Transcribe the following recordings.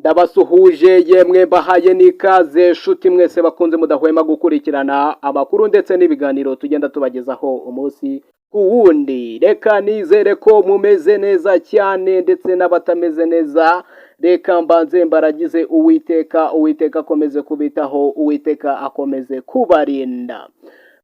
Ndabasuhuje yemwe, mbahaye n'ikaze shuti mwese bakunze mudahwema gukurikirana amakuru ndetse n'ibiganiro tugenda tubagezaho umunsi ku wundi. Reka nizere ko mumeze neza cyane, ndetse n'abatameze neza reka mbanze mbaragize Uwiteka. Uwiteka akomeze kubitaho, Uwiteka akomeze kubarinda.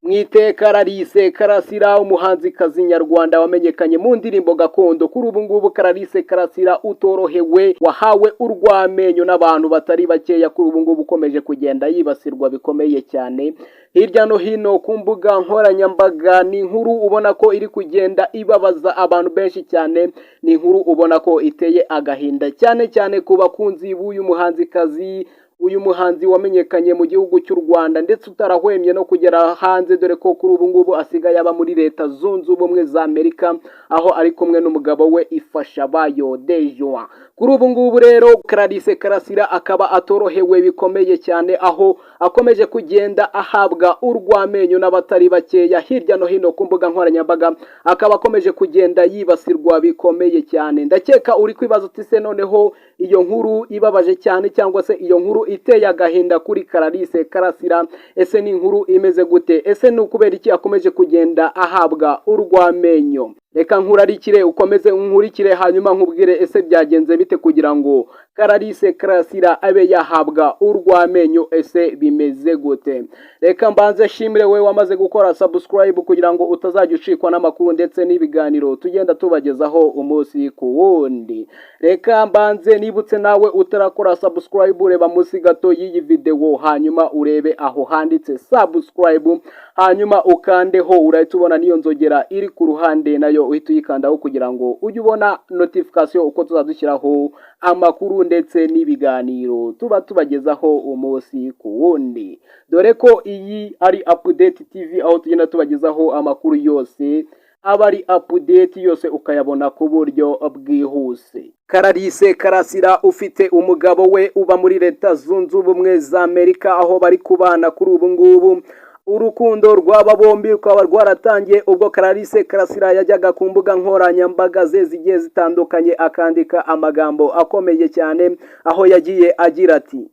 Mwite Clarisse Karasira, umuhanzikazi nyarwanda wamenyekanye mu ndirimbo gakondo. Kuri ubu ngubu Clarisse Karasira utorohewe, wahawe urw'amenyo n'abantu batari bakeya, kuri ubu ngubu ukomeje kugenda yibasirwa bikomeye cyane hirya no hino ku mbuga nkoranyambaga. Ni inkuru ubona ko iri kugenda ibabaza abantu benshi cyane, ni inkuru ubona ko iteye agahinda cyane cyane ku bakunzi b'uyu muhanzikazi, uyu muhanzi wamenyekanye mu gihugu cy'u Rwanda ndetse utarahwemye no kugera hanze, dore ko kuri ubu ngubu asigaye aba muri Leta Zunze Ubumwe za Amerika, aho ari kumwe n'umugabo we Ifashabayo Dejoie. Kuri ubu ngubu rero Clarisse Karasira akaba atorohewe bikomeye cyane, aho akomeje kugenda ahabwa urw'amenyo n'abatari bakeya hirya no hino ku mbuga nkoranyambaga, akaba akomeje kugenda yibasirwa bikomeye cyane. Ndakeka uri kwibaza uti: "Se noneho iyo nkuru ibabaje cyane cyangwa se iyo nkuru iteye agahinda kuri Clarisse Karasira, ese ni inkuru imeze gute? Ese ni ukubera iki akomeje kugenda ahabwa urw'amenyo?" Reka nkurarikire ukomeze nkurikire, hanyuma nkubwire ese byagenze bite kugira ngo Clarisse Karasira abe yahabwa urw'amenyo, ese bimeze gute? Reka mbanze shimire we wamaze gukora subscribe kugira ngo utazajya ucikwa n'amakuru ndetse n'ibiganiro tugenda tubagezaho umunsi ku wundi. Reka mbanze nibutse nawe utarakora subscribe, reba munsi gato y'iyi video, hanyuma urebe aho handitse subscribe, hanyuma ukandeho. Urahita ubona n'iyo nzogera iri ku ruhande, nayo uhita uyikandaho kugira ngo ujye ubona notification uko tuzadushyiraho amakuru ndetse n'ibiganiro tuba tubagezaho umunsi ku wundi, dore ko iyi ari Update TV, aho tugenda tubagezaho amakuru yose aba ari update yose, ukayabona ku buryo bwihuse. Clarisse Karasira ufite umugabo we uba muri Leta Zunze Ubumwe za Amerika, aho bari kubana kuri ubu ngubu. Urukundo rw'aba bombi rukaba rwaratangiye ubwo Clarisse Karasira yajyaga ku mbuga nkoranyambaga ze zigiye zitandukanye, akandika amagambo akomeye cyane, aho yagiye agira ati: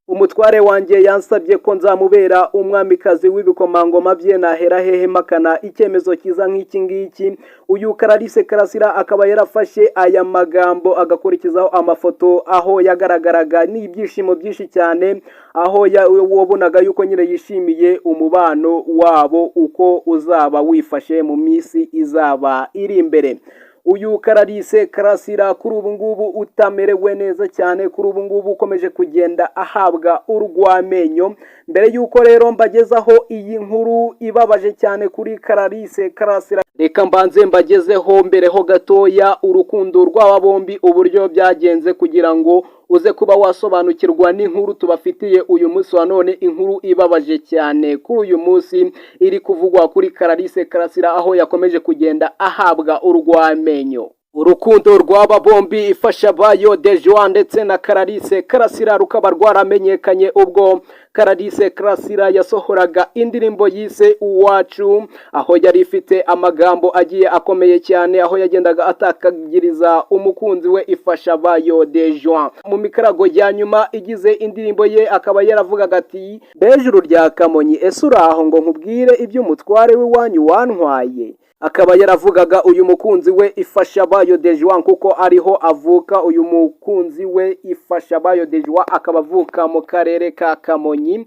"Umutware wanjye yansabye ko nzamubera umwamikazi w'ibikomangoma bye, nahera hehe makana icyemezo cyiza nk'iki ngiki?" Uyu Clarisse Karasira akaba yarafashe aya magambo agakurikizaho amafoto aho yagaragaraga n'ibyishimo byinshi cyane, aho wabonaga yuko nyine yishimiye umubano wabo uko uzaba wifashe mu minsi izaba iri imbere. Uyu Clarisse Karasira kuri ubu ngubu utamerewe neza cyane, kuri ubu ngubu ukomeje kugenda ahabwa urw'amenyo. Mbere y'uko rero mbagezaho iyi nkuru ibabaje cyane kuri Clarisse Karasira, reka mbanze mbagezeho mbere ho gatoya urukundo rw'aba bombi uburyo byagenze, kugira ngo uze kuba wasobanukirwa n'inkuru tubafitiye uyu munsi wa none, inkuru ibabaje cyane kuri uyu munsi iri kuvugwa kuri Clarisse Karasira, aho yakomeje kugenda ahabwa urw'amenyo. Urukundo rw'aba bombi, Ifashabayo Dejoie ndetse na Clarisse Karasira, rukaba rwaramenyekanye ubwo Clarisse Karasira yasohoraga indirimbo yise Uwacu, aho yari ifite amagambo agiye akomeye cyane, aho yagendaga atakagiriza umukunzi we Ifashabayo Dejoie. Mu mikarago ya nyuma igize indirimbo ye akaba yaravugaga ati: "Mbejuru rya Kamonyi, ese uraho ngo nkubwire iby'umutware w'iwanyu wantwaye?" Akaba yaravugaga uyu mukunzi we Ifashabayo Dejoie, kuko ariho avuka. Uyu mukunzi we Ifashabayo Dejoie akaba avuka mu karere ka Kamonyi.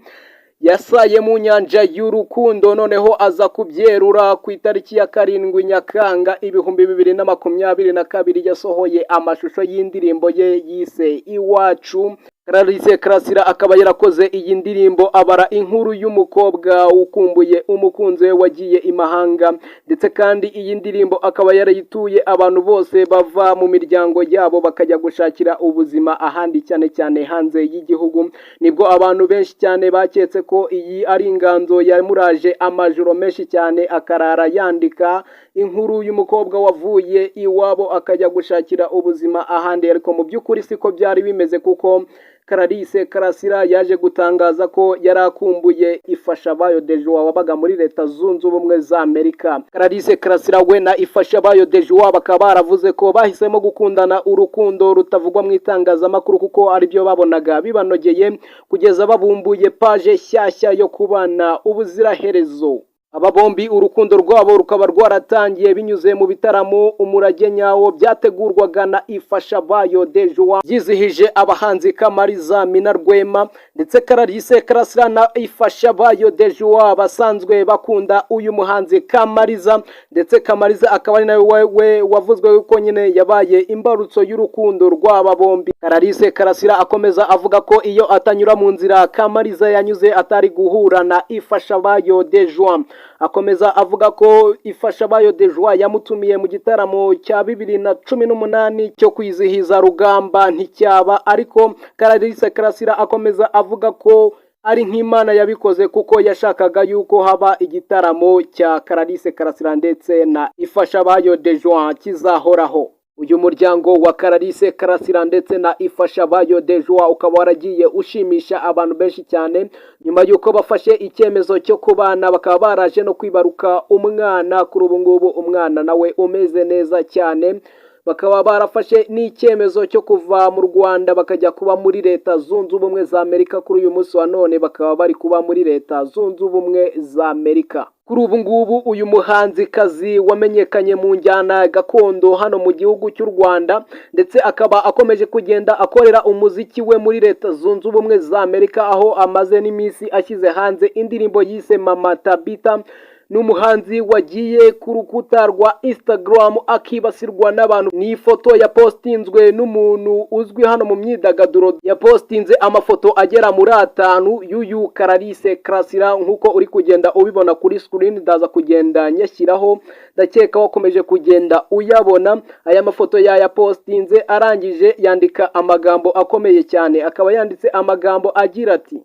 Yasaye mu nyanja y'urukundo, noneho aza kubyerura ku itariki ya 7 Nyakanga 2022, yasohoye amashusho y'indirimbo ye yise Iwacu. Clarisse Karasira akaba yarakoze iyi ndirimbo abara inkuru y'umukobwa ukumbuye umukunzi we wagiye imahanga, ndetse kandi iyi ndirimbo akaba yarayituye abantu bose bava mu miryango yabo bakajya gushakira ubuzima ahandi, cyane cyane hanze y'igihugu. Nibwo abantu benshi cyane baketse ko iyi ari inganzo yamuraje amajoro menshi cyane, akarara yandika inkuru y'umukobwa wavuye iwabo akajya gushakira ubuzima ahandi, ariko mu by'ukuri siko byari bimeze kuko Clarisse Karasira yaje gutangaza ko yari akumbuye Ifashabayo Dejoie wabaga muri Leta Zunze Ubumwe za Amerika. Clarisse Karasira we na Ifashabayo Dejoie bakaba baravuze ko bahisemo gukundana urukundo rutavugwa mu itangazamakuru, kuko aribyo babonaga bibanogeye, kugeza babumbuye page nshyashya yo kubana ubuziraherezo. Aba bombi urukundo rwabo rukaba rwaratangiye binyuze mu bitaramo Umurage Nyawo byategurwaga na Ifashabayo Dejoie, byizihije abahanzi Kamariza, Mina Rwema. Ndetse Clarisse Karasira na Ifashabayo Dejoie basanzwe bakunda uyu muhanzi Kamariza, ndetse Kamariza akaba ari nawe we wavuzwe ko nyine yabaye imbarutso y'urukundo rw'aba bombi. Clarisse Karasira akomeza avuga ko iyo atanyura mu nzira Kamariza yanyuze atari guhura na Ifashabayo Dejoie. Akomeza avuga ko Ifashabayo Dejoie yamutumiye mu gitaramo cya 2018 cyo kwizihiza Rugamba, nticyaba. Ariko Clarisse Karasira akomeza avuga ko ari nk'Imana yabikoze, kuko yashakaga yuko haba igitaramo cya Clarisse Karasira ndetse na Ifashabayo Dejoie kizahoraho. Uyu muryango wa Clarisse Karasira ndetse na Ifashabayo Dejoie ukaba waragiye ushimisha abantu benshi cyane nyuma y'uko bafashe icyemezo cyo kubana, bakaba baraje no kwibaruka umwana. Kuri ubu ngubu umwana nawe umeze neza cyane. Bakaba barafashe n'icyemezo cyo kuva mu Rwanda bakajya kuba muri Leta Zunze Ubumwe za Amerika. Kuri uyu munsi wa none bakaba bari kuba muri Leta Zunze Ubumwe za Amerika. Kuri ubu ngubu uyu muhanzikazi wamenyekanye mu njyana gakondo hano mu gihugu cy'u Rwanda, ndetse akaba akomeje kugenda akorera umuziki we muri Leta Zunze Ubumwe za Amerika, aho amaze n'iminsi ashyize hanze indirimbo yise Mama Tabita, ni umuhanzi wagiye ku rukuta rwa Instagram akibasirwa n'abantu. Ni ifoto yapostinzwe n'umuntu uzwi hano mu myidagaduro, yapostinze amafoto agera muri atanu y'uyu Clarisse Karasira, nk'uko uri kugenda ubibona kuri screen. Ndaza kugenda nyashyiraho, ndakeka wakomeje kugenda uyabona. Aya mafoto yayapostinze, arangije yandika amagambo akomeye cyane. Akaba yanditse amagambo agira ati: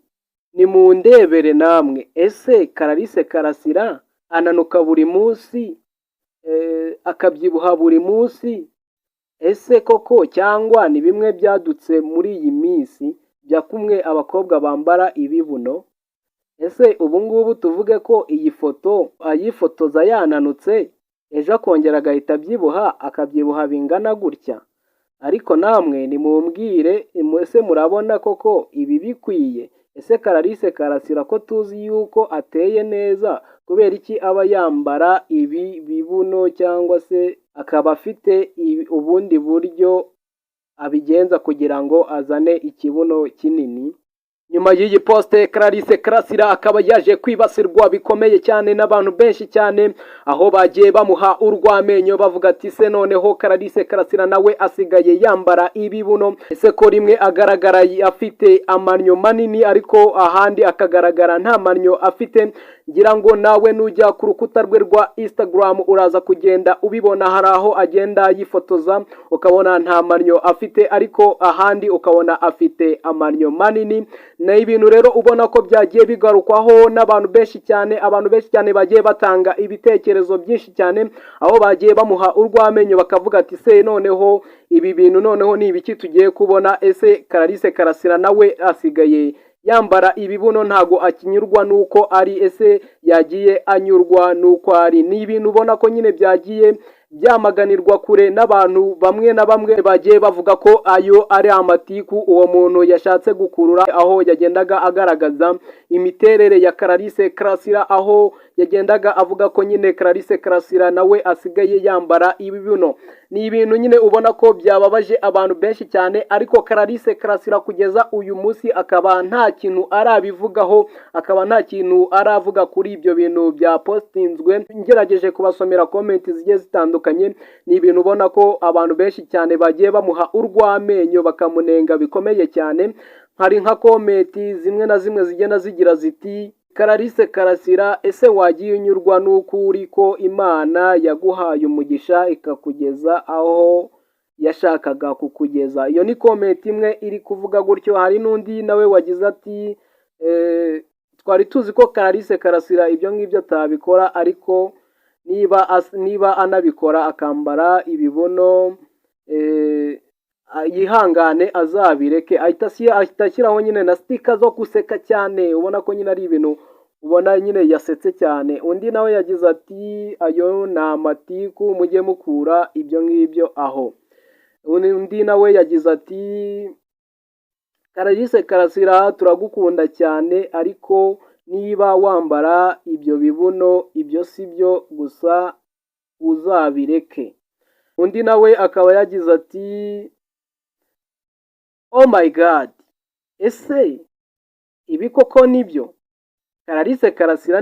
"Nimundebere namwe, ese Clarisse Karasira ananuka buri munsi, akabyibuha buri munsi? Ese koko cyangwa ni bimwe byadutse muri iyi minsi bya kumwe abakobwa bambara ibibuno? Ese ubu ngubu tuvuge ko iyi foto ayifotoza yananutse, ejo akongera agahita abyibuha, akabyibuha bingana gutya? Ariko namwe nimumbwire, ese murabona koko ibi bikwiye? Ese Clarisse Karasira ko tuzi yuko ateye neza, kubera iki aba yambara ibi bibuno, cyangwa se akaba afite ubundi buryo abigenza kugira ngo azane ikibuno kinini?" Nyuma y'iyi post, Clarisse Karasira akaba yaje kwibasirwa bikomeye cyane n'abantu benshi cyane, aho bagiye bamuha urw'amenyo bavuga ati: "Se noneho Clarisse Karasira nawe asigaye yambara ibibuno? Ese ko rimwe agaragara afite amannyo manini, ariko ahandi akagaragara nta mannyo afite?" Ngira ngo nawe nujya ku rukuta rwe rwa Instagram uraza kugenda ubibona. Hari aho agenda yifotoza ukabona nta mannyo afite, ariko ahandi ukabona afite amannyo manini. Ni ibintu rero ubona ko byagiye bigarukwaho n'abantu benshi cyane. Abantu benshi cyane bagiye batanga ibitekerezo byinshi cyane, aho bagiye bamuha urw'amenyo bakavuga ati: "Se noneho ibi bintu noneho ni ibiki tugiye kubona? Ese Clarisse Karasira nawe asigaye yambara ibibuno, ntago akinyurwa n'uko ari? Ese yagiye anyurwa n'uko ari?" Ni ibintu ubona ko nyine byagiye byamaganirwa kure n'abantu bamwe na bamwe, bagiye bavuga ko ayo ari amatiku uwo muntu yashatse gukurura, aho yagendaga agaragaza imiterere ya Clarisse Karasira, aho yagendaga avuga ko nyine Clarisse Karasira nawe asigaye yambara ibibuno. Ni ibintu nyine ubona ko byababaje abantu benshi cyane, ariko Clarisse Karasira kugeza uyu munsi akaba nta kintu arabivugaho, akaba nta kintu aravuga kuri ibyo bintu bya postinzwe. Ngerageje kubasomera comment zigiye zitandukanye, ni ibintu ubona ko abantu benshi cyane bagiye bamuha urw'amenyo, bakamunenga bikomeye cyane. Hari nka comment zimwe na zimwe zigenda zigira ziti: "Clarisse Karasira, ese wagiye unyurwa n'uko uri, ko Imana yaguhaye umugisha ikakugeza aho yashakaga kukugeza?" Iyo ni comment imwe iri kuvuga gutyo. Hari n'undi nawe wagize ati: "Twari tuzi ko Clarisse Karasira ibyo ngibyo atabikora, ariko niba anabikora akambara ibibuno." Yihangane azabireke. Ahita ashyiraho nyine na sticker zo guseka cyane, ubona ko nyine ari ibintu ubona nyine yasetse cyane. Undi nawe yagize ati: "Ayo ni amatiku, mujye mukura ibyo ngibyo aho." Undi nawe yagize ati: "Clarisse Karasira, turagukunda cyane, ariko niba wambara ibyo bibuno, ibyo si byo gusa, uzabireke." Undi nawe akaba yagize ati: "Oh my God, ese ibi koko nibyo Clarisse Karasira?"